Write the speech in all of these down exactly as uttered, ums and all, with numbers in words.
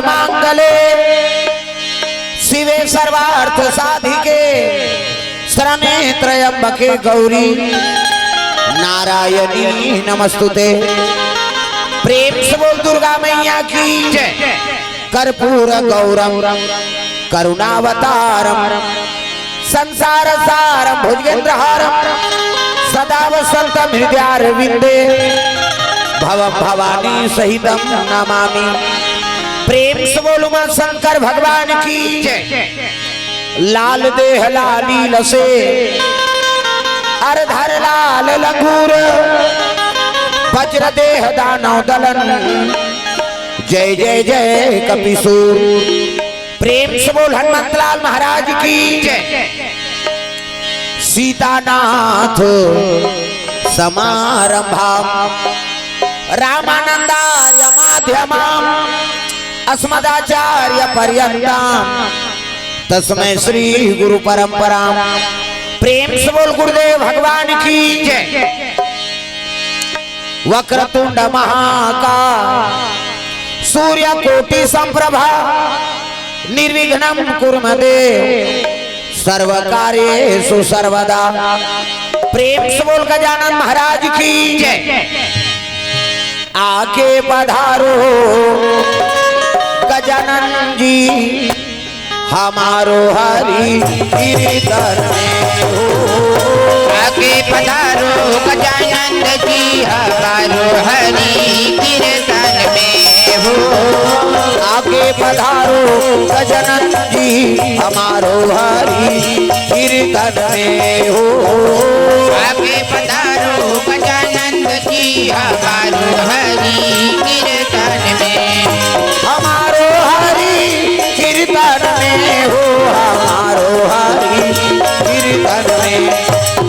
मांगले शिवे सर्वार्थ साधिके शरणे त्र्यंबके गौरी नारायणी नमस्तुते। प्रेम से बोल दुर्गा मैया की जय। कर्पूर गौरम करुणावतारम संसार सारम भुजगेंद्र हारम सदा वसंतम हृदयारविंदे भवम भवानी सहितम नमामि। प्रेम से बोल उमा शंकर भगवान की जय। लाल देह लाली लसे अर धर लाल लंगूर वज्र देह दानव दलन जय जय जय कपिसूर। प्रेम से बोल हनुमंतलाल महाराज की जय। सीतानाथ समारंभाम रामानंदार्य माध्यमाम अस्मदाचार्य पर्यंताम तस्मै श्री गुरु परंपराम। प्रेम से बोल गुरुदेव भगवान की जय। वक्रतुंड महाकाय सूर्यकोटि संप्रभा निर्विघ्नं कुरु मे देव सर्व कार्येषु सर्वदा। प्रेम से बोल गजानन महाराज की जय। आके पधारो गजानन जी हमारो हरि कीर्तन में हो। आके पधारो गजानन जी हमारो हरि कीर्तन में हो। आके पधारो गजानन जी हमारो हरि कीर्तन में हो। आके पधारो गजानन जी हमारो हरि कीर्तन में। हमारो हरि कीर्तन में हो, हमारो हरि कीर्तन में।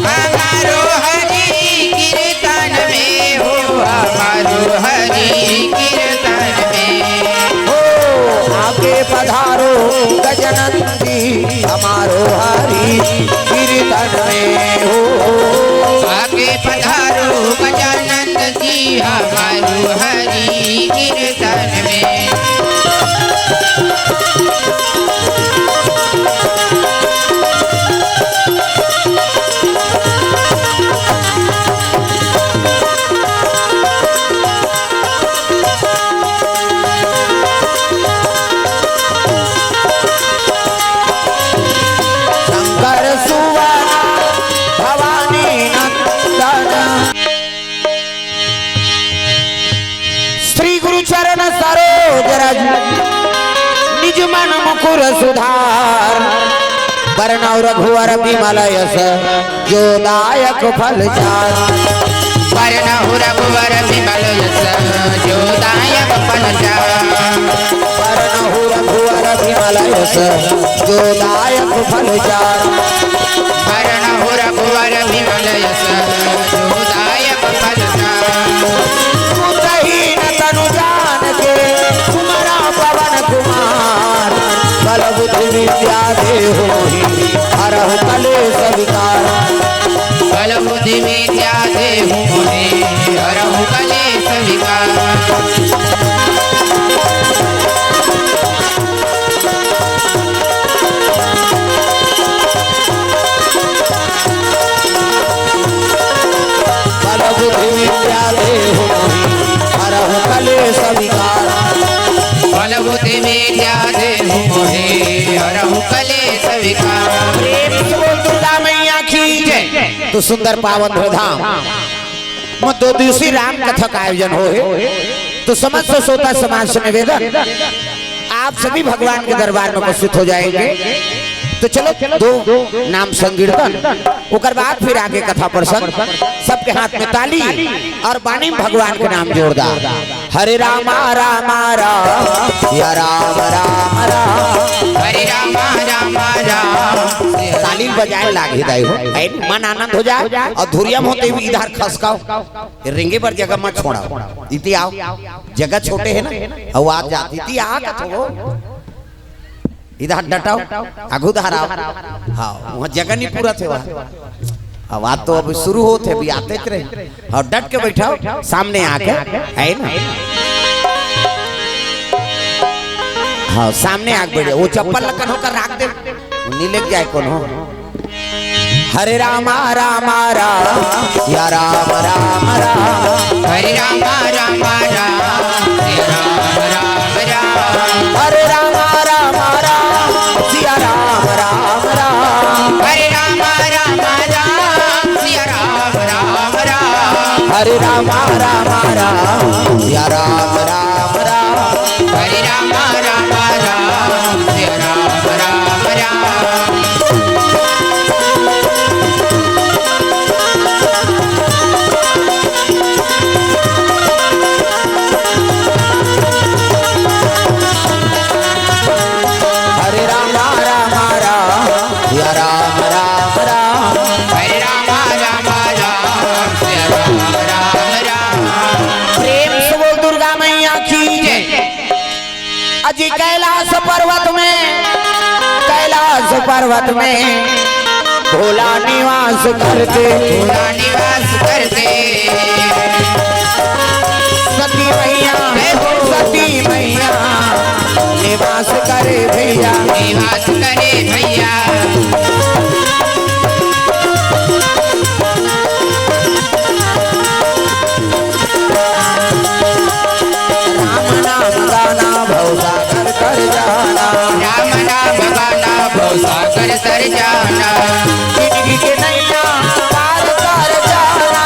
हमारो हरि कीर्तन में हो, हमारो हरि कीर्तन में। हो, आके पधारो गजानन जी हमारो हरि कीर्तन में हो। आके पधारो गजानन जी हमारो हरि कीर्तन में। शंकर सुवन भवानी नंदन। श्री गुरु चरण सरोज रज निज मन मुकुर सुधार। बरनउँ रघुवर बिमल यस जो दायक फल चार। बरनउँ रघुवर बिमल यस जो दायक फल चार। बरनउँ रघुवर बिमल यस जो दायक फल चार। बरनउँ रघुवर बिमल यस जो दायक फल चार। सुतहीन तनु जान के सुमरा पवन कुमार। बल बुद्धि विद्या देहु मोहि हरहु कलेस विकार। बल बुद्धि विद्या देहु मोहि हरहु कलेस विकार। बल बुद्धि विद्या देहु मोहि हरहु कलेस विकार। बल बुद्धि विद्या देहु मोहि हरहु कलेस विकार। प्रेम से बोल दुर्गा मैया की जय। तो सुंदर पावन धाम में दो दिवसीय राम कथा का आयोजन होहे। तो समस्त श्रोता समाज से निवेदन, आप सभी भगवान के दरबार में उपस्थित हो जाएंगे। तो चलो, दो नाम संकीर्तन, ओकर बाद फिर आगे कथा प्रसंग। सबके हाथ में ताली और बानी में भगवान के नाम जोरदार। हरे रामा रामा राम, या राम राम राम। हरे रामा रामा राम। ताली बजाए लागे दाई हो, है नी? मन आनंद हो जाए। और धुरिया में होते हुए इधर खसकाओ, रेंगे बर जगह मत छोड़ा। इति आओ, जगह छोटे है ना, अउ आ जात। इति आ कथो, इधर डटाओ, आगू धाराओ। हाँ, वहाँ जगह नहीं पूरा थे वहाँ। अब आज तो अब शुरू होत हे, अभी आते च रहे। और डट के बैठाओ, सामने आके, है ना? हाँ, सामने आग बढ़े, वो चप्पल ल कन्हो कर राख दे, वो नी लेके जाए कोनो। हरे रामा रामा राम, सिया राम राम राम। हरे रामा रामा राम, सिया राम राम राम। हरे रामा रामा राम, सिया राम राम राम। हरे रामा रामा राम, सिया राम राम राम। हरे रामा रामा राम, सिया राम राम राम। हरे रामा रामा राम, सिया राम राम राम। हरे रामा रामा राम, सिया राम राम राम। हरे रामा रामा राम, सिया राम राम राम। प्रेम से बोल दुर्गा मैया की जय। अजी कैलाश पर्वत में, कैलाश पर्वत में भोला निवास करते। भोला निवास करते। सती मैया, जय हो। सती मैया निवास करे भैया। निवास करे भैया। राम नाम गाना भवसागर तर जाना। राम नाम गाना भवसागर तर जाना। जिंदगी के नैया पार कर जाना।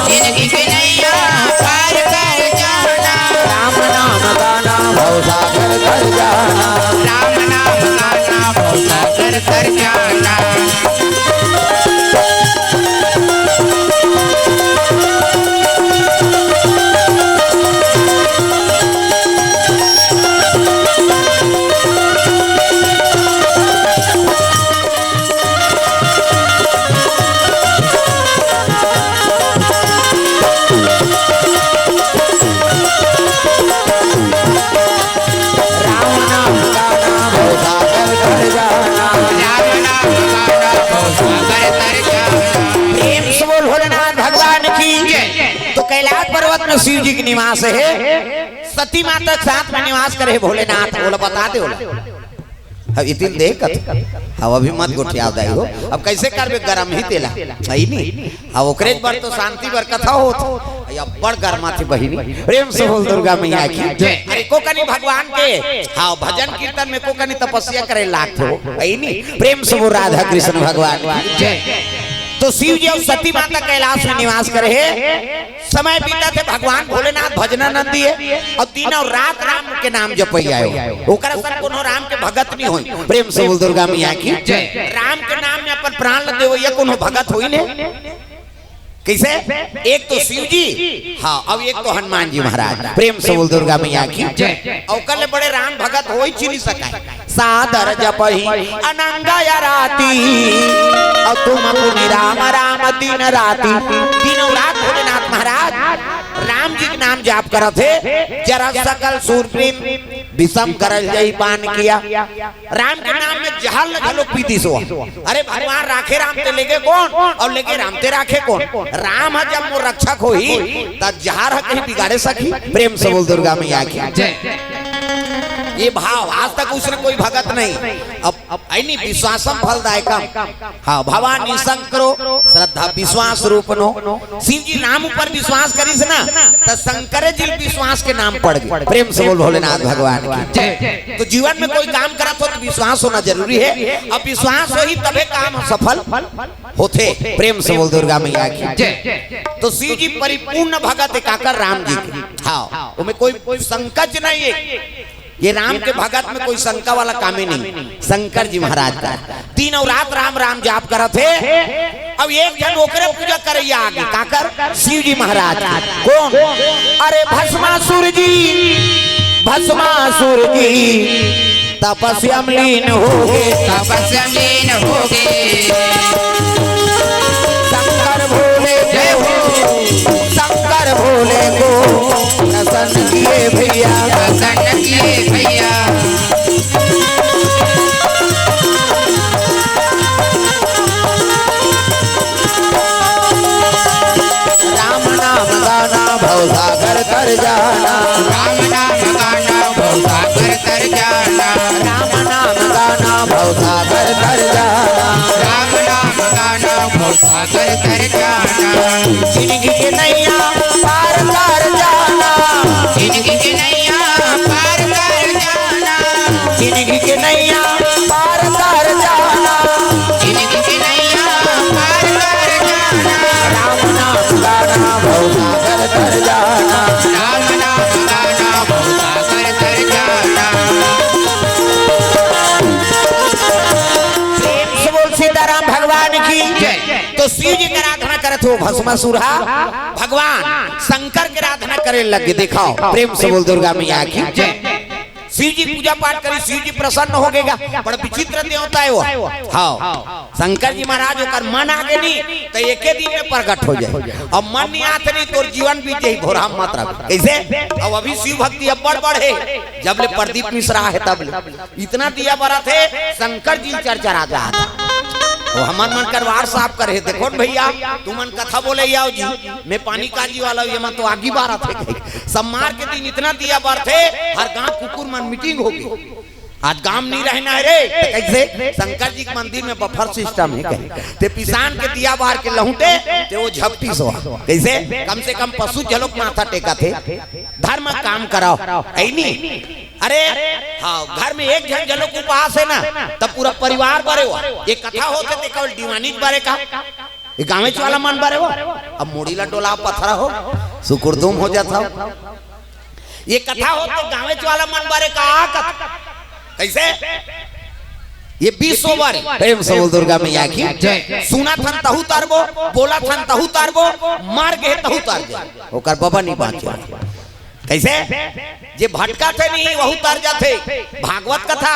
जिंदगी के नैया पार कर जाना। राम नाम गाना भवसागर तर जाना। राम नाम गाना भवसागर तर जाना। राम नाम गाना भवसागर तर जाना। राम नाम गाना भवसागर तर जाना। प्रेम से बोल भोलेनाथ भगवान की जय। तो कैलाश पर्वत में शिव जी के निवास हे, सती माता के साथ में निवास करे हे भोलेनाथ। ओला बता दे ओला। अब इतिल दे कथ, अब अभी मत गोठियाव दाई हो। अब कैसे करबे, गरम ही तेला, है नी? अब ओकरे बर तो शांति बर कथा होत, अब बड़ गरमा थे बहिनी। प्रेम से बोल दुर्गा मैया की जय। अरे को कनी भगवान के, हाँ, भजन कीर्तन में को कनी तपस्या करे लागत हो, है नी? प्रेम से बोल राधा कृष्ण भगवान की जय। तो शिव जी अउ सती माता कैलाश में निवास करे हे। समय बीतत हे, भगवान भोलेनाथ भजनानंदी हे अउ दिन अउ रात राम के नाम जपइया हे। ओकर असन कोनो राम के भगत नहीं होई। प्रेम से बोल दुर्गा मैया की जय। राम के नाम में अपन प्राण ल देवइया कोनो भगत होई ने? कैसे? एक तो शिव जी, हाँ, अब एक तो हनुमान जी महाराज। प्रेम से बोल दुर्गा मैया की जय। अउ ओकर ले बड़े राम भगत होई च नहीं सकाय। सादर जपहि अनंग आराती, अउ तुम पुनि राम राम दिन राती। दिनों रात भोलेनाथ महाराज राम जी के नाम जाप करत हे। जरा सकल सूर प्रेम विषम करल जही पान किया। राम के नाम में जहर ल घलो पी दिस हो। अरे भगवान राखे राम ते लेगे कोन, अउ लेगे राम ते राखे कोन? राम ह जब मोर रक्षक होही, त जहर ह कहीं बिगाड़े सकही? प्रेम से बोल दुर्गा मैया की जय। ये भाव आज तक उसने कोई भगत नहीं। अब, अब ऐनी विश्वासम फलदायकम। हाँ, भवानी शंकरो श्रद्धा विश्वास रूपनो। शिव जी राम ऊपर विश्वास करिस ना, त शंकर जी विश्वास के नाम पड़ गे। प्रेम से बोल भोलेनाथ भगवान की जय। तो जीवन में कोई काम करत हो तो विश्वास होना जरूरी हे। अब विश्वास होही तभे काम सफल होथे। प्रेम से बोल दुर्गा मैया की जय। तो शिव जी परिपूर्ण भगत हे काकर राम जी के। हाँ, ओमे कोई संकोच नहीं हे। ये राम के भगत में कोई शंका वाला काम ही नहीं। शंकर जी महाराज का दिन अउ रात राम राम जाप करत हे। अब एक झन ओकरे पूजा करइया आगे, काकर? शिव जी महाराज के। कोन? अरे भस्मासुर जी, भस्मासुर जी तपस्या में लीन होगे। तपस्या में लीन होगे। शंकर भोले जय हो। शंकर भोले को प्रसन्न किए भैया। प्रसन्न किए भैया। राम नाम गाना भवसागर तर जाना। राम नाम गाना भवसागर तर जाना। सागर तर जाना। राम नाम गाना, भव सागर तर जाना। जिंदगी के नैया पार कर जाना। जिंदगी के नैया पार कर जाना। जिंदगी के नैया पार कर जाना। जिंदगी के नैया पार कर जाना। राम नाम गाना, भव सागर तर जाना। राम नाम गाना, भव सागर तर जाना। प्रेम से बोल सीताराम भगवान की। जय। तो शिव जी के आराधना करत हो, भस्मासुर हा भगवान शंकर के आराधना करे लगे। देखाओ, प्रेम से बोल दुर्गा मैया की। जय। शिव जी पूजा पाठ करी, शिव जी प्रसन्न हो गएगा। बड़ा विचित्र देवता है वो। हाँ, शंकर जी महाराज ओकर मन आगे नहीं तो एके दिन में प्रकट हो जाए, और मन नहीं आते नहीं तोर जीवन बीत जाए, घोरा मत रख। कैसे? अब अभी शिव भक्ति अब बढ़ बढ़े, जब ले प्रदीप मिश्रा है तब ले। इतना दिया बरत हे, शंकर जी चरचरा जात हे। वो हमन मन कर WhatsApp करे, देखो न भैया, तुमन कथा बोले आओ जी, मैं पानी काजी वाला हूँ, ये मन तो आगी बारत हे कही। सोमवार के दिन इतना दिया बरत हे, हर गांव कुकुर मन मीटिंग होगी। आज गांव नहीं रहना है रे, तो कैसे? शंकर जी के मंदिर में बफर सिस्टम है कही। ते पिसान के दिया बार के लहुटे, ते वो झपटी सो। कैसे? कम से कम पशु झलोक माथा टेका थे, धर्म काम कराओ, ऐ नहीं? अरे, हाँ, घर में एक झन झलोक उपास है ना, तब पूरा परिवार बरे हो। ये कथा होथे ते केवल दीवानी बरे का, ये गाँवेच वाला मन बरे हो। अब मुड़ी ला डोला पथरा हो, सुकुरदुम हो जाता हो। ये कथा होथे गाँवेच वाला मन बरे का कथा। कैसे? ये विश्व बरे। प्रेम से बोल दुर्गा मैया की। जय। सुना थन तहु तरबो, बोला थन तहु तरबो, मर गए तहु तर जाए। ओकर बबा नहीं बाँचे। कैसे? जे भटका थे नहीं, वहू तर जाथे। भागवत कथा,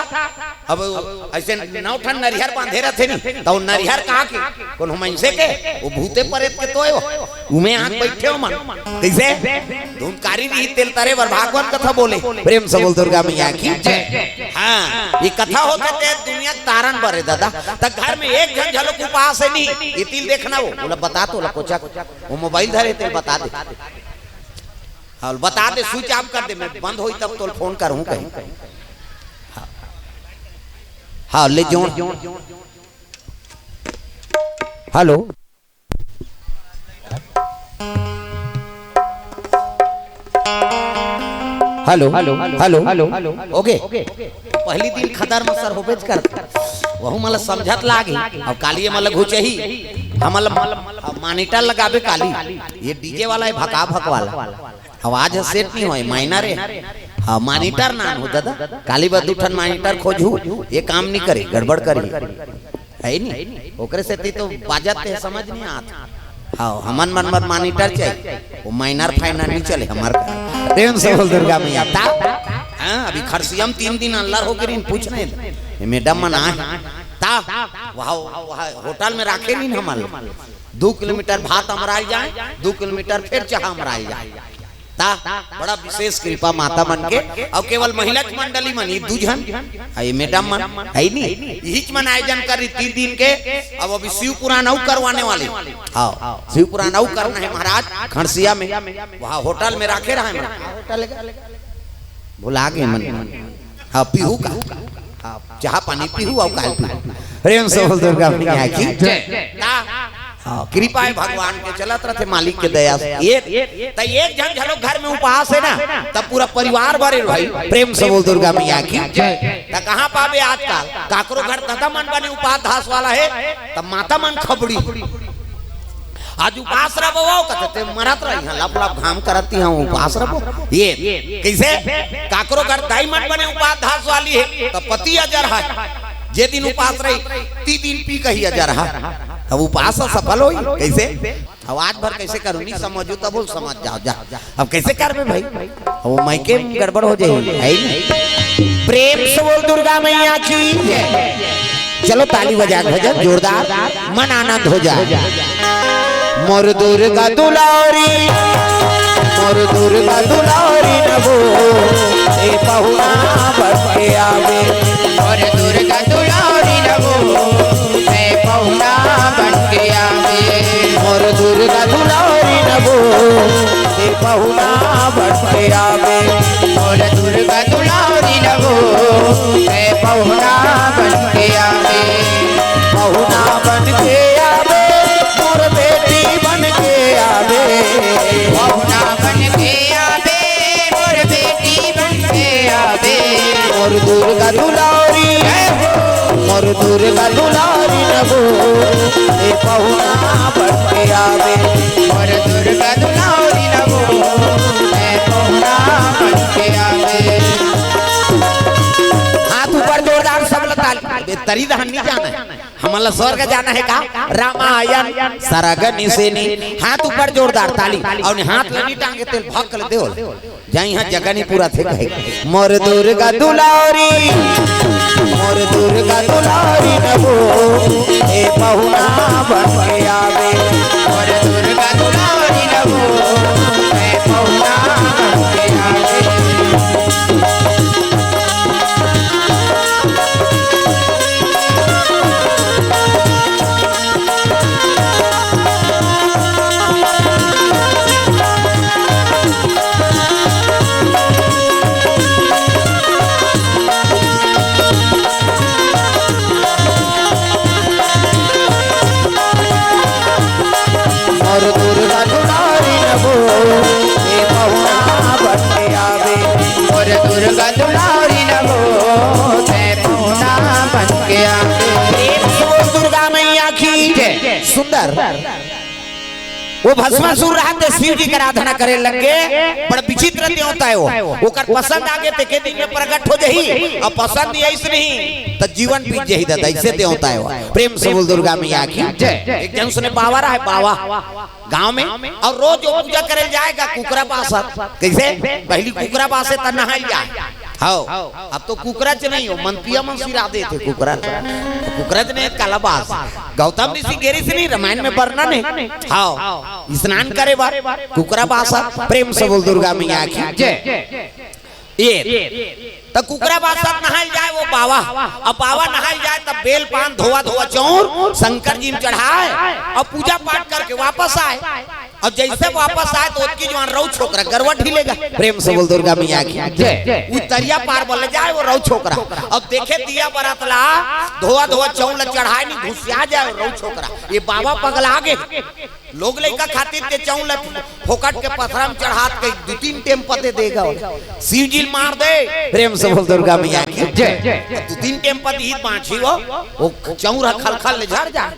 अब ऐसे नौ ठन नरिहर बांधे रहथे नहीं, तो नरिहर कहाँ के? कोनो मनसे के? वो भूते परेत के तो है वो। उमे आँख बैठे हो मन। कैसे? धुंधकारी रही तेल तरे बर भागवत कथा बोले। प्रेम से बोल दुर्गा मैया की। जय। हाँ, ये कथा होथे ते दुनिया के तारन बरे दादा। त घर में एक झन झलोक उपास है नहीं, ये तिल देखना वो। बोला बता तो, बोला कोचा, वो मोबाइल धरे तेल बता दे। हाँ, बता दे, स्विच ऑफ कर दे, मैं बंद होई तब तोल फोन करूँ कहीं। हाँ। हाँ, ले जोन। Hello. Hello, hello, hello, hello. Okay. पहली दिन खदर मसर होबेच कर। वहू मला समझत लागी। अब काली मला घुचही। हमला मॉनिटर लगाबे काली। ये डीजे वाला है, भका भक वाला। आवाज ह सेट नहीं होय, माइनर है। हाँ, मॉनिटर नान हो दादा। काली बा दू ठन मॉनिटर खोजहू, ये काम नहीं करे, गड़बड़ करी। है नहीं? ओकरे सेती तो बाजत हे, समझ नहीं आत। हाँ, हमन मन बर मॉनिटर चाहिए। वो माइनर फाइनर नहीं चले हमार का। प्रेम से बोल दुर्गा मैया। ता? हाँ, अभी खरसिया म तीन दिन अंदर होके रहिन, पूछ नहीं। ये मैडम मन आए। ता? वहाँ, वहाँ होटल में राखे नहीं हमन। दू किलोमीटर भात अमराई जाए, दू किलोमीटर फिर चाह अमराई जाए। ता बड़ा विशेष कृपा माता मन के, अउ केवल महिला के मंडली मन, ये दू झन, आ ये मैडम मन, है नी? यहीच मन आयोजन कर रही तीन दिन के। अब अभी शिव पुराण अउ करवाने वाले। हाँ, शिव पुराण अउ करना है महाराज, खड़सिया में, वहाँ होटल में राखे रहा है महाराज। होटल का? भुला गए मन। हाँ, पीहू का। हाँ, चाह पानी पीहू अउ काल पीहू। प्रेम से बोल दुर्गा मैया की। जय। ता हाँ, कृपा है भगवान के, चलत रहथे मालिक के दया से। ये, त एक झन घलो घर में उपास है ना, तब पूरा परिवार भरे भाई। प्रेम से बोल दुर्गा मैया की। जय। त कहाँ पाबे आजकल? काकरो घर दादा मन बने उपास धास वाला है, तब माता मन खबड़ी। आज उपास रहो, कथे ते मरत रही, हाँ, लप लप घाम करती, हाँ, उपास रहो। ये कैसे? काकरो घर दाई मन बने उपास धास वाली है, तब पति अजर है। जे दिन उपास रही, ती दिन पी कही अजर है। अब उपास सफल होई कैसे? अब आज भर कैसे करूँ, नहीं समझू तब बोल समझ जाओ, जा। अब कैसे करबे भाई? अब वो मायके में गड़बड़ हो जाए, है ही नहीं। प्रेम से बोल दुर्गा मैया की। चलो ताली बजा के भजन जोरदार, मन आनंद हो जाए। मोर दुर्गा दुलारी, मोर दुर्गा दुलारी नवो, ए पहुना बन के आवे। मोर दुर्गा दुलारी नवो, ए पहुना बन के आवे। मोर दुर्गा दुलारी नवो, ए पहुना बन के आवे। मोर दुर्गा दुलारी नवो, ए पहुना बन के दुर्गा दुलारी नगो, ए पहुना बन के आवे। मोर दुर्गा दुलारी नगो, ए पहुना बन के आवे। हाथ ऊपर जोरदार सब ला ताली। बे तरी दहन नहीं जाना है। हमन ला स्वर्ग जाना है का? रामायण सरग निसेनी। हाथ ऊपर जोरदार ताली। अउ हाथ ला नहीं टांगे तेल भक्कल देवल। जाई हाँ जगह नहीं पूरा थे कहे। मोर दुर्गा दुलारी, मोर दुर्गा दुलारी नगो, ए पहुना बन के आवे। मोर दुर्गा दुलारी नगो, ए पहुना बन के आवे। मोर दुर्गा दुलारी नगो, ए पहुना बन के आवे। मोर दुर्गा दुलारी नगो, ए पहुना बन के आवे। प्रेम से बोल दुर्गा मैया की जय। सुंदर। वो भस्मासुर रहत हे, शिव जी के आराधना करे लग गे। बड़ विचित्र देवता हे वो। ओकर पसंद आगे ते के दिन में प्रकट हो जाही, अउ पसंद नहीं आइस नहीं त जीवन बीत जाही दादा, अइसे देवता हे वो। प्रेम से बोल दुर्गा मैया की जय। एक झन सुने बावा रहे, बावा गांव में, अउ रोज वो पूजा करे जाय गा कुकरा बासत। कइसे? पहिली कुकरा बासे त नहाय जाय। हव, अब तो कुकरा च नहीं हो, मंतिया मन सिरा देथे कुकरा। कुकरा च नहीं, काला बास। गौतम ऋषि गे रिहिस नहीं, रामायण में वर्णन हे। हव, स्नान करे बर कुकरा बासत। प्रेम से बोल दुर्गा मैया की जय। ये त कुकरा बासत नहाय जाय वो बावा, अब बावा नहाय जाय तब बेल पान धोवा धोवा चौर शंकर जी में चढ़ाय, अउ पूजा पाठ करके वापस आय। अब जइसे वापस आय त ओतकी जुवान रउ छोकरा गरवा ढिले गा। प्रेम से बोल दुर्गा मैया की जय। उ तरिया पार बले जाय वो रउ छोकरा, अब देखे दिया बरत ला, धोवा धोवा चौर ला चढ़ाय नहीं, घुसिया जाय वो रउ छोकरा। ये बावा पगला गे। लोग लइका खातिर ते चौर ला फोकट के पथरा में चढ़ात के दू तीन टेम पते देगा। शिव जी मार दे। प्रेम से बोल दुर्गा मैया की जय। दू तीन टेम पते ही बांची वो, वो चौर ह खलखल ले झर जाय।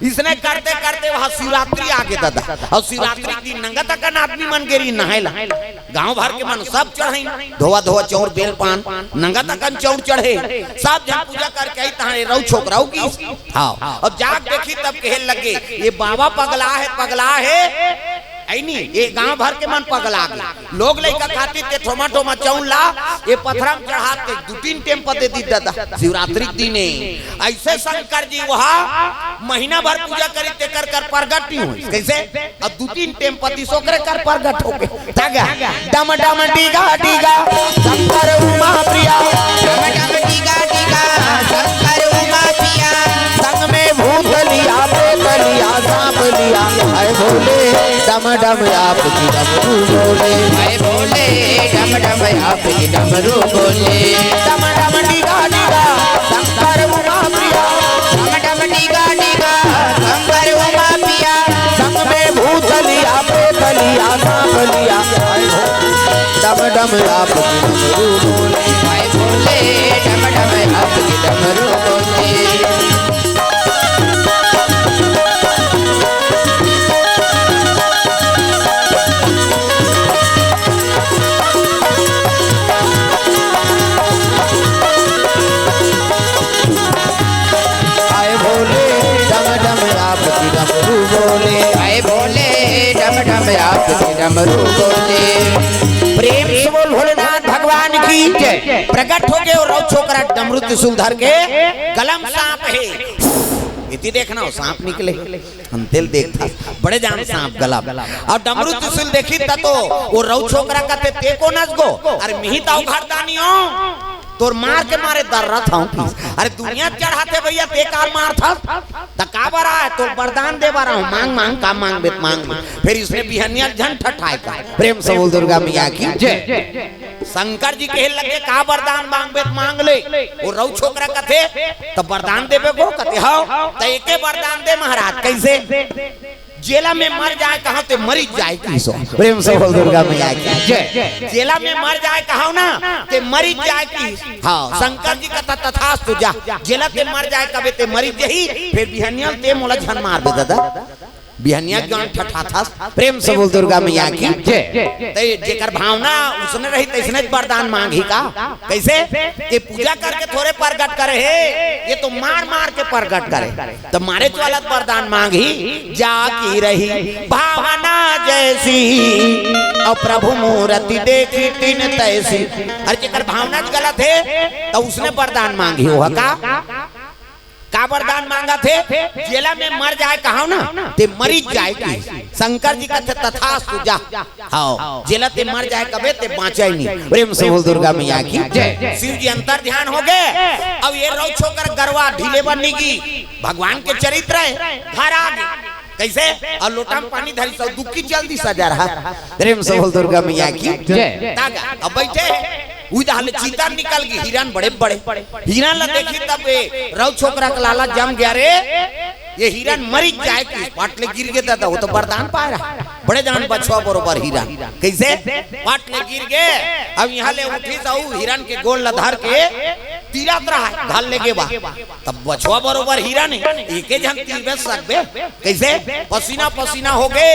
इसने करते करते वहाँ शिवरात्रि आगे दादा, अउ शिवरात्रि के दिन नंगत अकन आदमी मन गे रिहिन नहाय ला। गांव भर के मन सब चढ़ाइन, धोवा धोवा चौर बेल पान, नंगत अकन चौर चढ़े। सब झन पूजा करके आई, तहां रउ छोकरा हो गिस। हव, अब जाके देखी तब कहे लगे, ये बावा पगला हे, पगला हे। अइ नहीं, ये गांव भर के मन पगला गे। लोग लइका खातिर ते ठोमा ठोमा चौर ला, ये पथरा में चढ़ात के दू तीन टेम पते दिस दादा। शिवरात्रि के दिने अइसे शंकर जी वहाँ महीना भर पूजा करी, तेकर कर प्रगट नहीं होइस। कइसे? अब दू तीन टेम पते दिस ओकरे कर प्रगट हो गे। तागा डम डम डीगा डीगा शंकर उमा प्रिया। डम डम डीगा डीगा शंकर उमा प्रिया। संग में भूत लिया, प्रेत लिया, सांप लिया, हाय भोले। डम डम आपकी डमरू बोले। हाय भोले, डम डम आपकी डमरू बोले। डम डम डीगा डीगा शंकर उमा प्रिया। डम डम डीगा डीगा शंकर उमा प्रिया। संग में भूत लिया, प्रेत लिया, सांप लिया, हाय भोले। डम डम आपकी डमरू बोले। हाय भोले, डम डम आपकी डमरू बोले। हाय भोले, डम डम आपकी डमरू बोले। हाय भोले, डम डम आपकी डमरू बोले। प्रेम से बोल भोलेनाथ भगवान की जय। प्रकट हो गे वो रउ छोकरा डमरू त्रिशूल धर के, गला में सांप हे। इति देखना हो, सांप निकले। हम तेल देखता, बड़े जान सांप गला। अउ डमरू त्रिशूल देखिस त तो वो रउ छोकरा कथे, ते कोन अस गो? अरे मिही त अवघड़दानी हो, तोर मार के मारे दर्रत हंव कि। अरे दुनिया चढ़ाथे भइया, ते काबर मारथस? त काबर आय? तोर वरदान दे बर हंव, मांग मांग, का मांगबे त मांग ले। फेर इसने बिहनिया झन ठठाय का। प्रेम से बोल दुर्गा मैया की जय। शंकर जी कहे लगे, का वरदान मांगबे त मांग ले। वो रउ छोकरा कथे, त वरदान देबे गो? कथे हव। त एके वरदान दे महाराज। कइसे? जेला में मर जाय कहांव ते मरिच जाय किहिस। प्रेम से बोल दुर्गा मैया की जय। जेला में मर जाय कहांव ना ते मरिच जाय किहिस। हां, शंकर जी कथे तथास्तु जा, जेला ते मर जाय कबे ते मरिच जाही, फेर बिहनिया ते मोला झन मारबे ददा। बिहनिया गांठ ठठाथस। प्रेम से बोल दुर्गा मैया की जय। ते जेकर भावना उसने रही तइसने वरदान मांगही का? कइसे? ये पूजा करके थोरे प्रगट करे हे, ये तो मार मार के प्रगट करे। त मारे वाला वरदान मांगही, जा की रही भावना जैसी, अउ प्रभु मूरति देखी तिन तैसी। अरे जेकर भावना गलत हे त उसने वरदान मांगही, ओह का? का वरदान मांगत हे? जेला में मर जाय कहांव ना ते मरिच जाय किहिस। शंकर जी कथे तथास्तु जा। हां, जेला ते मर जाय कबे ते बांचय नहीं। प्रेम से बोल दुर्गा मैया की जय। शिव जी अंतर ध्यान होगे। अब ये रउ छोकरा गरवा ढीले बनी गी, भगवान के चरित्र हे, घर आगे। कइसे? अउ लोटा में पानी धरिस अउ दुखी जल्दी सजा रहा। प्रेम से बोल दुर्गा मैया की जय। तागा, अब बइठे हे, उही डहर ले चीता निकल गे, हिरन बड़े बड़े। हिरन ला देखिस तब ए रउ छोकरा के लालच जम गे रे, ये हिरन मरिच जाय किहिस, पट ले गिर गे ददा, ओ तो वरदान पाय रहा। बड़े जान बछवा बरोबर हिरन। कइसे? पट ले गिर गे, अब इहां ले उठिस अउ हिरन के गोड़ ला धर के तीरत रहा, घर ले गे बा। तब बछवा बरोबर हिरन हे, एके झन तीरबे सकबे। कइसे? पसीना पसीना होगे।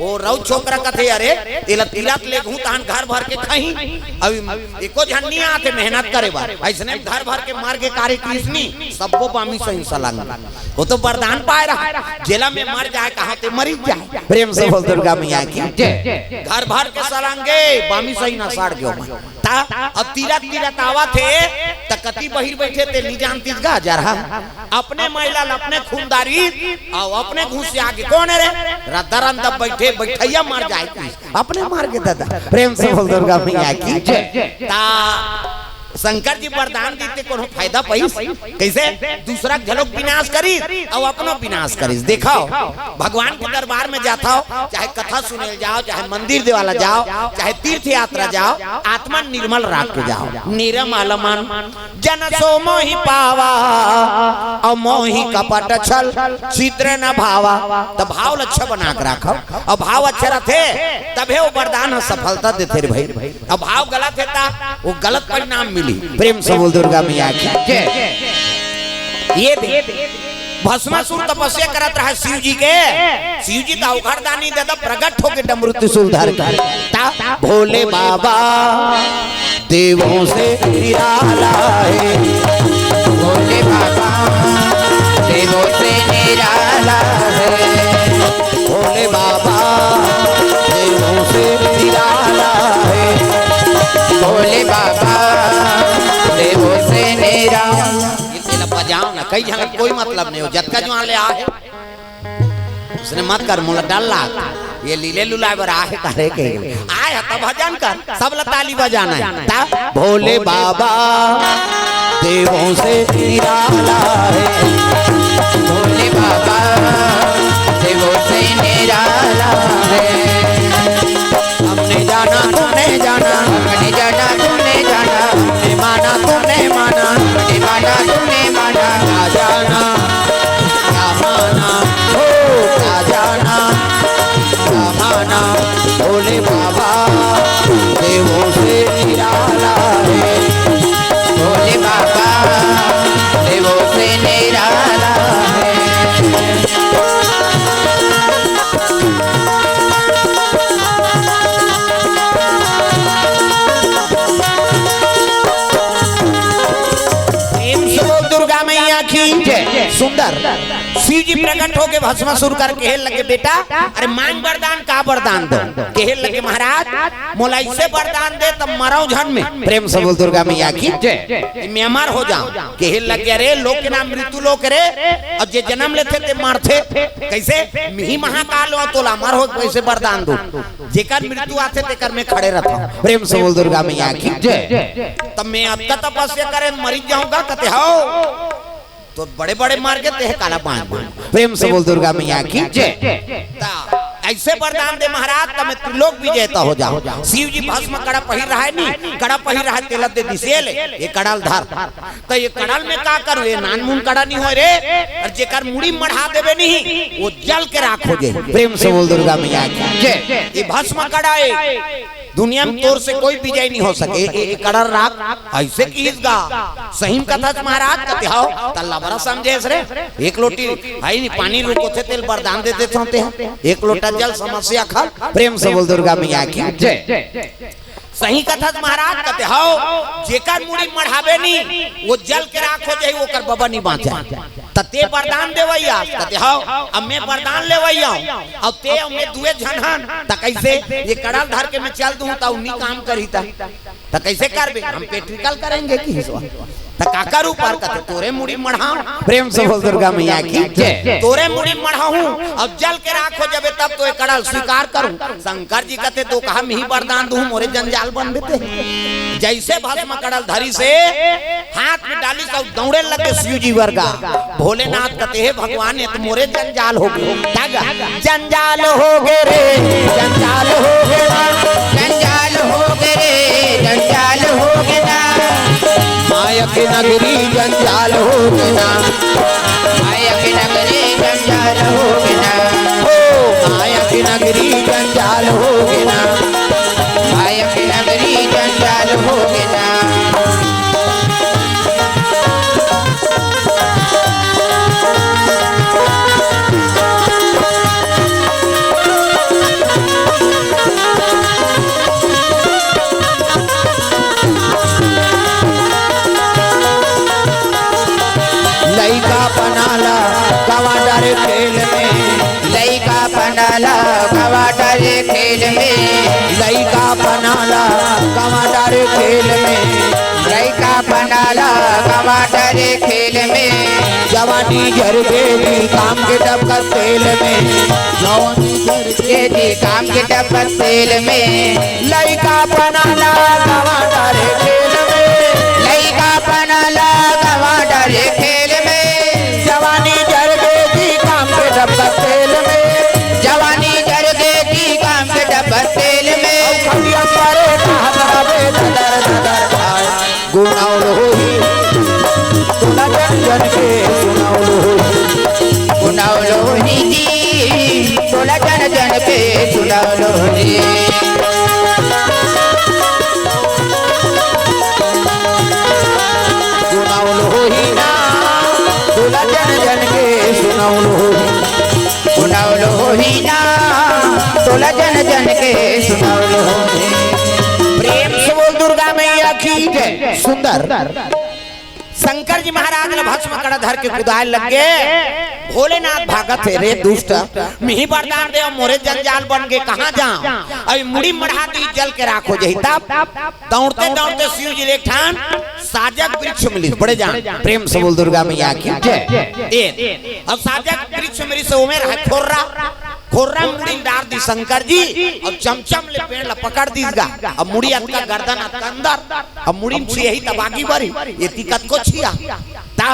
ओ रउ छोकरा कथे, अरे, एला तीरत लेगहूं तहन घर भर के खही। अब एको झन नइ आथे मेहनत करे बर। अइसने घर भर के मर गे कारे किहिस नी, सब्बो बामी सही सलंग। ओ तो वरदान पाय रहा, जेला में मर जाय कहांव ते मरिच जाय। प्रेम से बोल दुर्गा मैया की जय। घर भर के सलंगे, बामी सही ना सड़ गेंव मैं। त अब तीरत तीरत आवत हे, त कती बहिर बइठे ते नइ जानतिस गा जरहा। अपने महिला ल अपने खून डारिस, अउ अपने घुसिया गे, कोन हे रे? रद्दा रंदा बइठे, बइठइया मर जाय किहिस, अपने मर गे ददा। प्रेम से बोल दुर्गा मैया की जय। त शंकर जी वरदान दिस ते कोनो फायदा पइस? कइसे? दूसरा के घलोक विनाश करिस अउ अपनो विनाश करिस। देखव, भगवान के दरबार में जाथव, चाहे कथा सुने ल जाव, चाहे मंदिर देवाला जाव, चाहे तीर्थ यात्रा जाव, आत्मा निर्मल राख के जाव। निर्मल मन जन सो मोहि पावा, अउ मोहि कपट छल छिद्र न भावा। त भाव ल अच्छा बना के राखव, अउ भाव अच्छा रथे तभे ओ वरदान ह सफलता देथे रे भई। अउ भाव गलत हे त ओ गलत परिणाम मिलही। प्रेम से बोल दुर्गा मैया की जय। ये दे भस्मासुर तपस्या करत रहा शिव जी के। शिव जी त अवघड़दानी ददा प्रगट होके डमरू त्रिशूल धर के। त भोले बाबा देवों से निराला है। भोले बाबा देवों से निराला है। भोले बाबा देवों से निराला है। भोले बाबा देवों से निराला। ये, ये ला बजाव ना, कई झन कोई मतलब नहीं हो, जतका जुवान ले आहे। उसने मत कर, मोला डर लाग। ये लीले लुलाय बर आहे करे के। आय ह त भजन कर, सब ला ताली बजाना हे। त भोले बाबा देवों से निराला है। भोले बाबा देवों से निराला है। हमने जाना तूने जाना, हमने जाना तूने जाना, हमने माना तूने माना, हमने माना तूने माना। ना जाना ना माना, हो ना जाना ना माना, भोले बाबा देवों से निराला है। भोले बाबा देवों से निराला है। प्रेम से बोल दुर्गा मैया की जय। सुंदर। शिव जी प्रकट होके भस्मासुर कर कहे लगे, बेटा, अरे मांग वरदान, का वरदान दो? कहे लगे, महाराज, मोला अइसे वरदान दे, त मरव झन में। प्रेम से बोल दुर्गा मैया की जय। मैं अमर हो जांव। कहे लगे, अरे लोक के नाम मृत्यु लोक रे, अउ जे जनम लेथे ते मरथे। कइसे? मिही महाकाल हो, तोला अमर हो कइसे वरदान दूं? जेकर मृत्यु आथे तेकर में खड़े रथंव। प्रेम से बोल दुर्गा मैया की जय। त मैं अतका तपस्या करेंव, मरिच जाहूं गा कथे हव। त बड़े बड़े मर गे, तेह काला बांच गे। प्रेम से बोल दुर्गा मैया की जय। त अइसे वरदान दे महाराज, त मैं त्रिलोक विजेता हो जाहूं। शिव जी भस्म कड़ा पहिर रहा है नी, कड़ा पहिर रहा है, तेला दे दिस, ये ले, ये कड़ा ल धर। त ये कड़ा ल मैं का करूं, ये नानमुन कड़ा नहीं होय रे। अउ जेकर मुड़ी मढ़ा देबे नहीं, वो जल के राख हो जाही। प्रेम से बोल दुर्गा मैया की जय। ये भस्म कड़ा है, दुनिया में तोर से कोई विजय नहीं हो सके। ए, ए, कड़ा ल राख, अइसे किहिस गा। सही में कथस महाराज, कथे हव, त लबरा समझेस रे। एक लोटी हई नी, पानी रुकोथे, तेला वरदान दे देथंव तें। एक लोटा जल समस्या खल। प्रेम से बोल दुर्गा मैया की जय। सही कथस महाराज, कथे हव, जेकर मुड़ी मढ़ाबे नी, वो जल के राख हो जाही, ओकर बबा नी बांचे। त तें वरदान देवइया, कथे हव, अब मैं वरदान लेवइया हूं, अब तें अउ मैं दुए झन हन, त कइसे? ये कड़ा ल धर के मैं चल दूं, त उ नी काम करही त, त कइसे करबे? हम practical करेंगे किहिस। त काकर ऊपर, कथे तोरे मुड़ी मढ़ाहूं। प्रेम से बोल दुर्गा मैया की जय। तोरे मुड़ी मढ़ाहूं, अब जल के राख हो जाबे, तब तो ये कड़ा ल स्वीकार करूं। शंकर जी कथे, तो कहा, मैं ही वरदान दूं, मोरे जंजाल बनबे तें। जइसे भस्म कड़ा ल धरिस हे, हाथ में डालिस अउ दौड़े लगे शिव जी बर गा। भोलेनाथ कथे, हे भगवान, ये तो मोरे जंजाल हो गे। त गा, जंजाल हो गे रे, जंजाल हो गे ना। जंजाल हो गे रे, जंजाल हो गे ना। माया के नगरी जंजाल हो गे ना। माया के नगरी जंजाल हो गे ना। ओ, माया के नगरी जंजाल हो गे ना। माया के नगरी जंजाल हो गे ना। लइका पना ला गंवा डारे खेल में। लइका पना ला गंवा डारे खेल में। लइका पना ला गंवा डारे खेल में। लइका पना ला गंवा डारे खेल में। जवानी झर गे जी काम के डबकत तेल में। जवानी झर गे जी काम के डबकत तेल में। लइका पना ला गंवा डारे खेल में। लइका पना ला गंवा डारे खेल में। जवानी झर गे जी काम के डबकत तेल में। जवानी झर गे जी काम के डबकत तेल में। अउ खटिया परे कहत हवे ददर ददर भाई। गुनौल होही, तोला जन जन के सुनौल होही। गुनौल होही जी, तोला जन जन के सुनौल होही। गुनौल होही ना, तोला जन जन के सुनौल होही। गुनौल होही ना, तोला जन जन के सुनौल होही। प्रेम से बोल दुर्गा मैया की जय। सुंदर। शंकर जी महाराज ल भस्म कड़ा धर के कुदाय लग गे। भोलेनाथ भागत हे, रे दुष्ट, मिही वरदान दे, मोरे जंजाल बन गे, कहां जांव? अभी मुड़ी मढ़ा दी, जल के राख हो जाही। तब दौड़ते दौड़ते शिव जी ल एक ठान साजक वृक्ष मिलिस, बड़े जान। प्रेम से बोल दुर्गा मैया की जय। ए, अब साजक वृक्ष मिलिस, ओमे रहे खोर्रा, खोर्रा मुड़ी डार दी शंकर जी, अब चमचम ले पेड़ ल पकड़ दीस गा, अब मुड़ी अतका गर्दन अतका अंदर, अब मुड़ी में छियही तब आगी बरही, एती कतको छिया। ता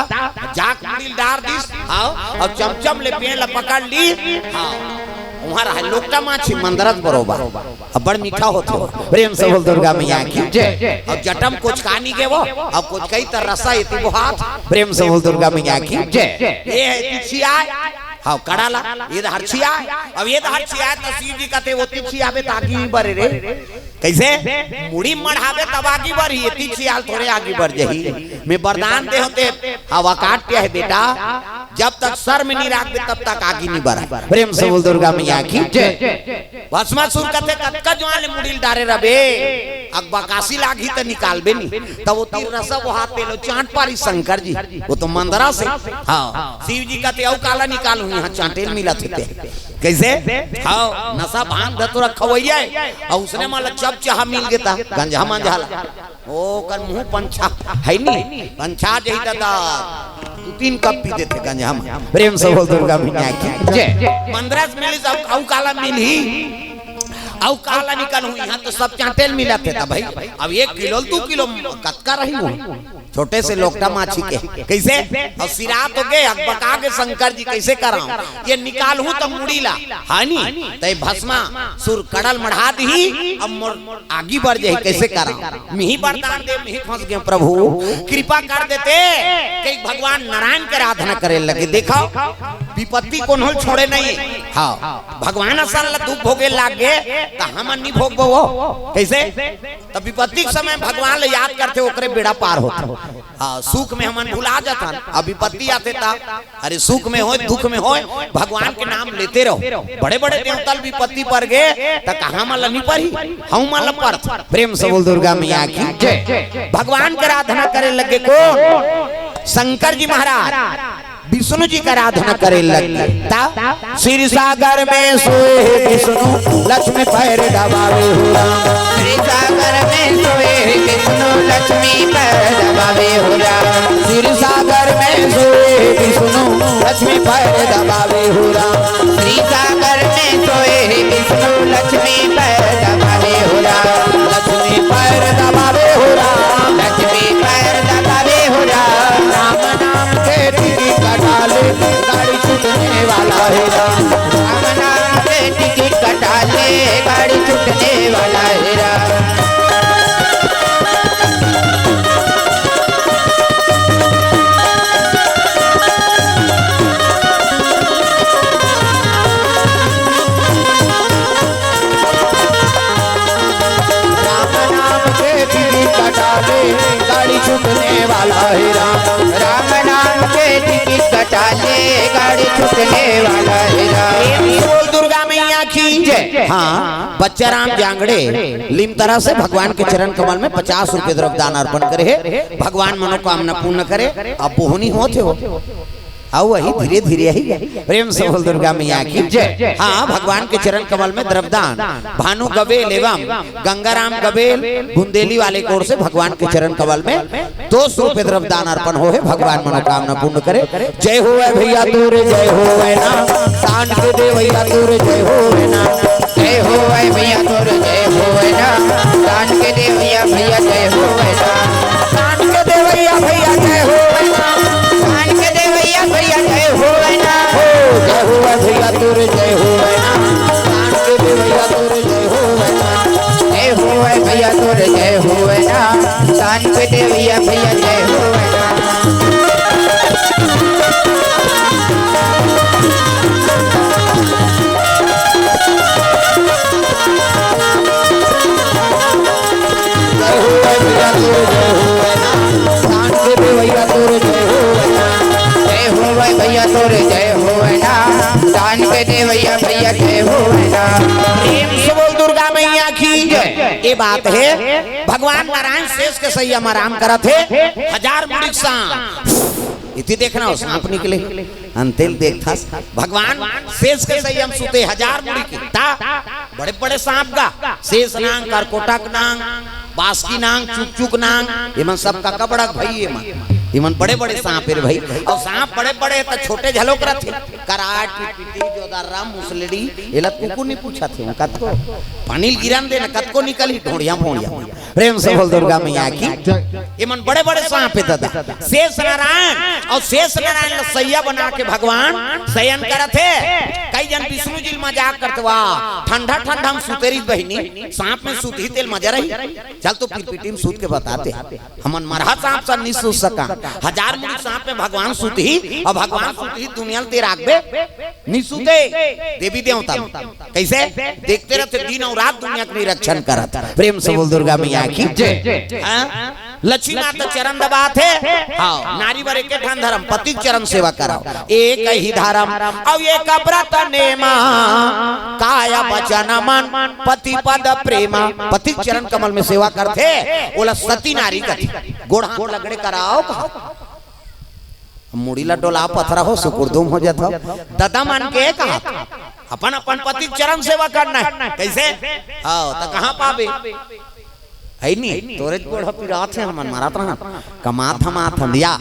जाके मुड़ी ल डार दिस, हाव, अउ चमचम ले पेड़ ल पकड़ ली, हाव, उहां रहे लोकटा माछी मंदरत बरोबर, अब्बड़ मीठा होथे। प्रेम से बोल दुर्गा मैया की जय। अउ जटा म कोचका नी गे वो, अउ कोचकही त रसा एती बोहात। प्रेम से बोल दुर्गा मैया की जय। ये हे एती छियाय, हाव, कड़ा ला, ये दे हर छियाय, अउ ये दे हर छियाय त शिव जी कथे, ओती छियाबे त आगी बरे रे। कइसे? मुड़ी मढ़ाबे तब आगी बरही, एती छियाल थोरे आगी बर जाही। मैं वरदान दे हों ते, हवा काट के हे बेटा, जब तक सर में नी राखबे तब तक आगी नी बरही। प्रेम से बोल दुर्गा मैया की जय। भस्मासुर कथे कतका जुवार ले मुड़ी ल डारे रबे, अकबकासी लागही त निकालबे नी। तब ओती रसा बोहात तेलो चांट पारी शंकर जी, वो तो मंदरा से। हाव, शिव जी कथे अउ काला निकालहूं, इहां चांटे ल मिलत हे ते। कइसे? हाव, नसा भांग धतूरा खवइया हे, अउ उसने मन ल चप चाहा मिल गे त गंजहा मंजहा ला। ओकर मुंह पंछा हे नी, पंछा जाही त दू तीन कप पी देथे गंजहा म। प्रेम से बोल दुर्गा मैया की जय। मंदरा से मिलिस, अउ काला मिलही, अउ काला निकालहूं, इहां तो सब चांटे ल मिलत हे त भाई, अब एक किलो ल दू किलो कतका रही वो? छोटे से लोकटा माछी के। कइसे? अउ सिरात होगे, अकबका के शंकर जी, कइसे करांव? ये निकालहूं त मुड़ी ला, हानि? त ये भस्मासुर कड़ल मढ़ा दिही, अब मोर आगी बर जाही, कइसे करांव? मिही बरदान दे, मिही फंस गेंव प्रभु, कृपा कर देते। कहि भगवान नारायण के आराधना करे लगे। देखव, विपत्ति कोनो ल छोड़े नहीं। हां, भगवान असन ला दुख भोगे लाग गे, त हमन नी भोगबो वो। कइसे? त विपत्ति के समय भगवान ल याद करथे, ओकरे बेड़ा पार होथे। हां, सुख में हमन भुला जाथन, अब विपत्ति आथे त, अरे, सुख में होय, दुख में होय, भगवान के नाम लेते रहो। बड़े-बड़े देवता ल विपत्ति पर गे, त कहां हमन ल नी परही, हमन ल परथे। प्रेम से बोल दुर्गा मैया की जय। भगवान के आराधना करे लगे कोन? शंकर जी महाराज। विष्णु जी के आराधना करे लग गे। त क्षीर सागर में सोए विष्णु, लक्ष्मी पैर दबावे हो राम। क्षीर सागर में सोए विष्णु, लक्ष्मी पैर दबावे हो राम। क्षीर सागर में सोए विष्णु, लक्ष्मी पैर दबावे हो राम। क्षीर सागर में सोए विष्णु, लक्ष्मी पैर दबावे हो राम। लक्ष्मी पैर दबावे हो राम। लक्ष्मी पैर दबावे हो राम। राम नाम के टिकट कटा ले, गाड़ी छूटने वाला है राम। राम नाम के टिकट कटा ले, गाड़ी छूटने वाला है राम। राम नाम के टिकट कटा ले, गाड़ी छूटने वाला है राम। राम नाम के टिकट कटा ले, गाड़ी छूटने वाला है राम। प्रेम से बोल दुर्गा मैया की जय। हां, बच्चा राम जांगड़े लिमतरा से भगवान के चरण कमल में पचास रुपये द्रव्य दान अर्पण करे हे, भगवान मनोकामना पूर्ण करे। अब बोहनी होत हे वो। अउ वही धीरे धीरे ही। प्रेम से बोल दुर्गा मैया की जय। हां, भगवान के चरण कमल में द्रव्यदान भानु गबेल एवं गंगाराम गबेल बुंदेली वाले की ओर से भगवान के चरण कमल में दो सौ रुपये द्रव्यदान अर्पण होहे। भगवान मनोकामना पूर्ण करे। जय होवै भैया तोर जय होवै ना, दान के देवैया तोर जय होवै ना। जय होवै भैया तोर जय होवै ना, दान के देवैया भैया जय होवै ना। दान के देवैया भैया जय होवै ना। दान के देवैया भैया जय होवै ना। हो, जय होवै भैया तोर जय होवै ना। दान के देवैया तोर जय होवै ना। जय होवै भैया तोर जय होवै ना। दान के देवैया भैया जय होवै ना। जय होवै भैया तोर जय होवै ना, दान के देवैया तोर जय होवै ना। जय होवै भैया तोर जय होवै ना, दान के देवैया भैया जय होवै ना। प्रेम से बोल दुर्गा मैया की जय। ये बात हे, भगवान नारायण शेष के सैया म आराम करत हे, हजार मुड़ी के सांप। इति देखना हो, सांप निकले। अंतेल देखथस, भगवान शेष के सैया म सुते, हजार मुड़ी के। त बड़े-बड़े सांप गा, शेष नांग, करकोटक नांग, बासकी नांग, चुकचुक नांग, एमन सब का कबड़क भई एमन। एमन बड़े-बड़े सांप हे रे भई। अउ सांप बड़े-बड़े त छोटे झलोक रथे। कराट, पिटपिटी, जोदर्रा, मुसलेड़ी, एला कुकुर नी पूछत हे, कतको पानी ल गिरन दे न, कतको निकलही ढोंड़िया-फोंड़िया। प्रेम से बोल दुर्गा मैया की। एमन बड़े-बड़े सांप हे दादा। शेष नारायण अउ शेष नारायण ल सैया बना के भगवान शयन करत हे। कई झन विष्णु जी ल मजाक करथे, "वाह, ठंडा ठंडा म सुते रहिस बहिनी, सांप में सुतही तेल मजा रही। चल तो पिरपिटी म सुत के बताते, हमन मरहा सांप सन नी सुत सकन, हजार मुड़ी सांप में भगवान सुतही अउ भगवान सुतही दुनिया ल तें राखबे।" नी सुते देवी देवता मन। कइसे? देखते रहिथे दिन अउ रात दुनिया के निरीक्षण करत। प्रेम से बोल दुर्गा मैया की जय। हाँ? लक्ष्मी माता चरण दबाथे। हाँ, नारी बर एक ठन धरम, पति के चरण सेवा कराओ। एक ही धरम अउ एक व्रत नेमा, काय वचन मन पति पद प्रेमा। पति के चरण कमल में सेवा करथे, ओला सती नारी कथे। गोड़ हाथ लगड़े कराओ कहा। मुड़ी ला डोला पथरा हो, सुकुरदुम हो जात हो। ददा मन के कहा, अपन अपन पति के चरण सेवा करना हे। कइसे? हाँ, त कहाँ पाबे? हइ नी, तोरे गोड़ पिरात हे, हमन मरत रहन। कमात हमात हंदिया।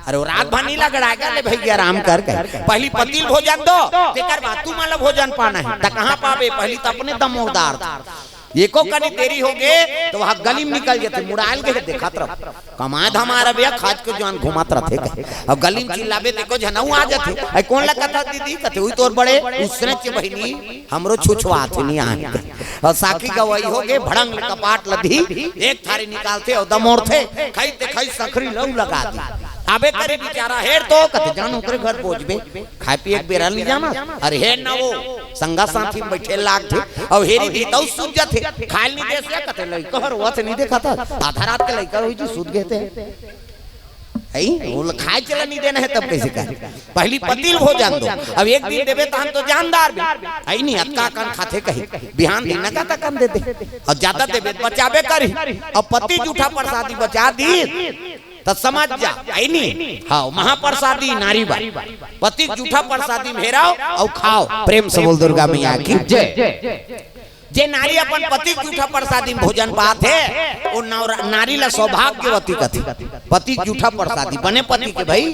अरे, वो रात भर नी लगड़ाय कर ले भइया, आराम कर कर। पहिली पति ल भोजन दो, तेकर बाद तुमन ला भोजन पाना हे। त कहाँ पाबे? पहिली त अपने दमोदार। एको कनी देरी होगे त वहां गली म निकल जथे, मुड़ायल गे हे, देखत रह। कमाए धमाए रह भैया, खाज के जुआन घूमत रथे कहे। अब गली म चिल्लाबे त एको झन अउ आ जथे। "अई कोन ला कथस दीदी?" कथे, "उही तोर बड़े उसने के बहिनी, हमरो छुछुआथे नी आए।" अउ साखी गवई होगे, भड़ंग ले कपाट ल दी, एक थारी निकालथे अउ दमोरथे, खई ते खई, संखरी ल अउ लगा दी। आबे करी बिचारा, हेर तो कथे, "जान ओकरे घर बोझबे।" खाए पिए के बेरा ल नी जाना। अरे हे न वो, संगा साथी म बइठे लागथे, अउ हेरी दे तउ सुत जाथे। खाए ल नी देस या कथे, "लइका हर वत नी देखत हस, आधा रात के लइका होही जी, सुत गे ते।" हई, वो ल खाए चला नी देना हे तब कइसे करे? पहिली पति ल भोजन दो, अब एक दिन देबे तहन तो जानदार बे। हई नी, अतका कन खाथे कही, बिहान दिन न का तकन दे दे, अउ जादा देबे त बचाबे करही। अब पति जूठा परसादी बचा दी, त समझ जा, हई नी? हाँ, महाप्रसादी नारी बर। पति के जूठा परसादी म हेराव अउ खाव। प्रेम से बोल दुर्गा मैया की जय। जे नारी अपन पति के जूठा परसादी म भोजन पाथे, ओ नौरा-, नारी ला सौभाग्यवती कथे। पति के जूठा परसादी, बने पति के भई,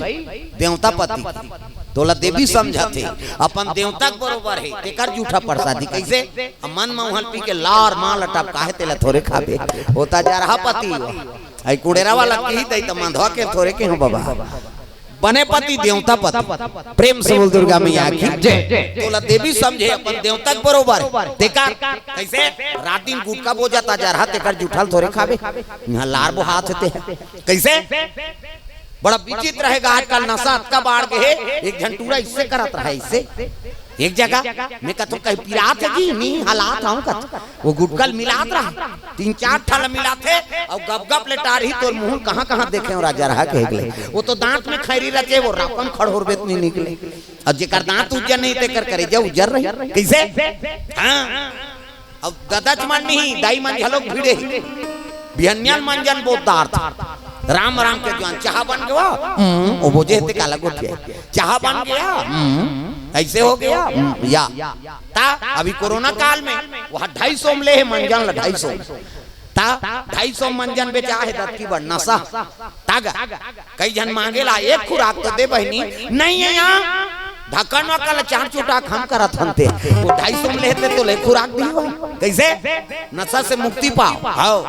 देवता पति के। तोला देवी समझथे, अपन देवता के बरोबर हे, तेकर जूठा परसादी। कइसे? अब मन म उहल पी के लार माल टपका हे, तेला थोरे खाबे। ओ त जरहा पति हो। अई कुड़ेरा वाला कही दई त मंधवा के थोरे के हो बाबा। बने पति देवता पति। प्रेम से बोल दुर्गा मैया की जय। तोला देवी समझे अपन देवता के बरोबर। तेकर कइसे रात दिन गुटखा बोजत जरहा, तेकर जूठा ल थोरे खाबे। इहां लार बोहात हे ते। कइसे? बड़ा विचित्र हे गा आजकल, नशा अतका बाढ़ गे हे। एक झन टूरा अइसे करत रहा, अइसे। एक जगह मैं कथों कहीं पिरात हे जी, नी हलात हंव कथों। वो गुटखा ल मिलात रहा, तीन चार ठा ल मिलाथे, अउ गप गप ले टारही तोर मुंह ल कहां कहां देखे हंव राजा रहा कहे ले। वो तो दांत में खैरी रचे, वो रापन खड़होरबे त नी निकले। अउ जेकर दांत उज्जर नहीं, तेकर करेजा उज्जर रही। कइसे? हाँ। अउ ददच मन नहीं, दाई मन घलोक भिड़े ही। बिहनिया ल मंजन बोत डारथे। राम राम के जुआन, चाहा बन गे वा? हम्म, ओ बोजे हे ते काला गोठियाही। चाहा बन गे या? हम्म, अइसे होगे या? हम्म, या। त अभी कोरोना काल में वहां ढाई सौ म ले हे मंजन ल, ढाई सौ। त ढाई सौ मंजन बेचा हे दतकी बर नशा। त गा, कई झन मांगे ला, "एक खुराक तो दे बहिनी।" "नहीं हे या, ढक्कन वक्कन ल चार चुटाक हम करत हन ते।" वो ढाई सौ म ले हे ते तोला एक खुराक दिही वा। कइसे? नशा से मुक्ति पाव। हव।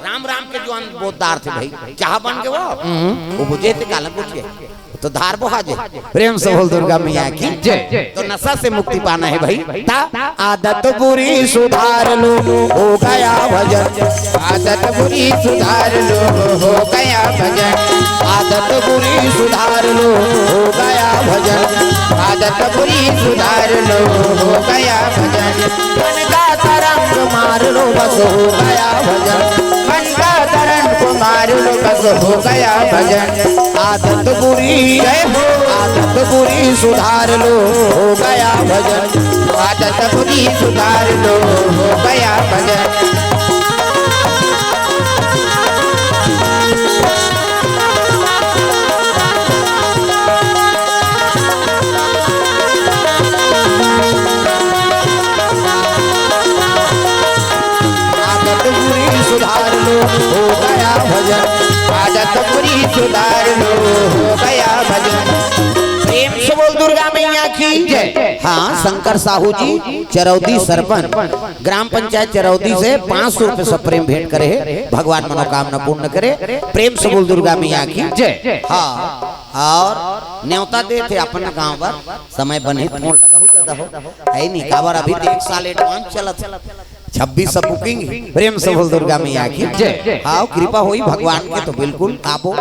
राम राम के जुआन बोत डारथे भई। चाहा बन गे वा? हम्म। ओ बोजे हे ते काला गोठियाही। तो धार बोहा जे। प्रेम से बोल दुर्गा मैया की जय। तो नशा से मुक्ति पाना हे भई। त आदत बुरी सुधार लो, हो गया भजन। आदत बुरी सुधार लो, हो गया भजन। आदत बुरी सुधार लो, हो गया भजन। आदत बुरी सुधार लो, हो गया भजन। मन का तरंग मार लो, बस हो गया भजन। मन का तरंग मार लो, बस हो गया भजन। आदत बुरी, जय हो। आदत बुरी सुधार लो, हो गया भजन। आदत बुरी सुधार लो, हो गया भजन। आदत बुरी सुधार लो, हो गया भजन। आदत बुरी सुधार लो, हो गया भजन। प्रेम से बोल दुर्गा मैया की जय। हाँ, शंकर साहू जी, चरौदी सरपंच, ग्राम पंचायत चरौदी से पाँच सौ रुपए सप्रेम भेंट करे हे। भगवान मनोकामना पूर्ण करे। प्रेम से बोल दुर्गा मैया की जय। हाँ, अउ नेवता देथे अपन गांव बर, समय बने फोन लगाहू दादा हो। हई नी, काबर अभी तो एक साल advance चलत हे। छब्बीस से booking हे। प्रेम से बोल दुर्गा मैया की जय। हाँ, कृपा होई भगवान के तो बिल्कुल आबो।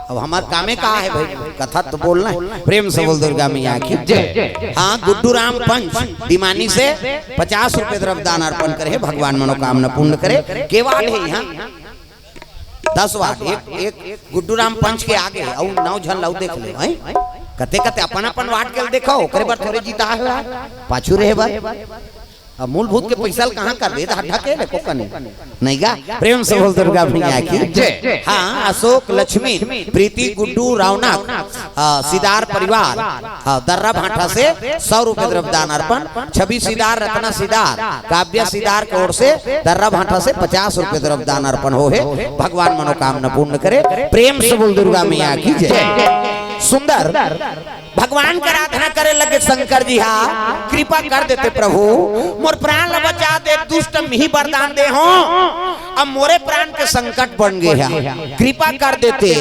अब हमर कामे का हे भई, कथा तो बोलना हे। प्रेम से बोल दुर्गा मैया की जय। हाँ, गुड्डू राम पंच दिमानी से पचास रुपए द्रव्य दान अर्पण करे हे, भगवान मनोकामना पूर्ण करे। के वार्ड हे इहां? दस वार्ड। एक, एक गुड्डू राम पंच के आगे अउ नौ झन ल अउ देख ले, हैं? कते कते अपन अपन वार्ड के देखो, ओकरे बर थोरे जिताय हे, पाछू रहे बर। अब मूलभूत के पैसा ल कहां करबे, त हड्डा के ले को कने। नहीं गा? प्रेम से बोल दुर्गा मैया की जय। हाँ, अशोक, लक्ष्मी, प्रीति, गुड्डू, रौनक, आ, सिदार परिवार, आ, दर्रा भाटा से सौ रुपए द्रव्य दान अर्पण, छवि सिदार, रत्ना सिदार, काव्या सिदार के ओर से दर्रा भाटा से पचास रुपए द्रव्य दान अर्पण हो हे। भगवान मनोकामना पूर्ण करे। प्रेम से बोल दुर्गा मैया की जय। सुंदर भगवान के आराधना करे लगे शंकर जी हा, कृपा कर देते प्रभु, मोर प्राण ला बचा दे, दुष्ट म ही वरदान दे हो, अब मोरे प्राण के संकट बन गे हा, कृपा कर देते।